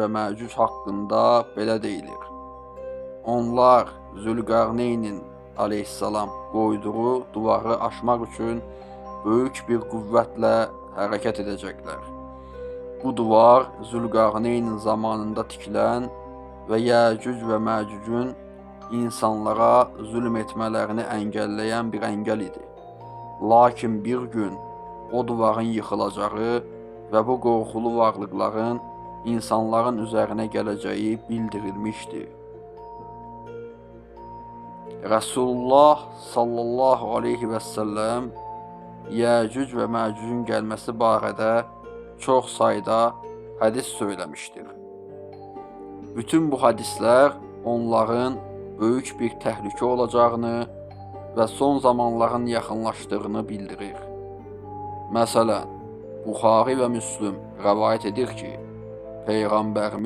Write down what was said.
və Məcüc haqqında belə deyilir. Onlar Zülqarneynin aleyhissalam qoyduğu duvarı aşmaq üçün böyük bir qüvvətlə hərəkət edəcəklər. Bu duvar Zülqarneynin zamanında tikilən və Yəcüc və Məcücün insanlara zülm etmələrini əngəlləyən bir əngəl idi. Lakin bir gün o duvarın yıxılacağı və bu qorxulu varlıqların insanların üzərinə gələcəyi bildirilmişdi. Rəsulullah sallallahu aleyhi və səlləm Yəcüc və Məcücün gəlməsi barədə çox sayda hədis söyləmişdir. Bütün bu hədislər onların böyük bir təhlükə olacağını və son zamanların yaxınlaşdığını bildirir. Məsələn, Buxari və Müslüm rəvayət edir ki, Peyğəmbərimiz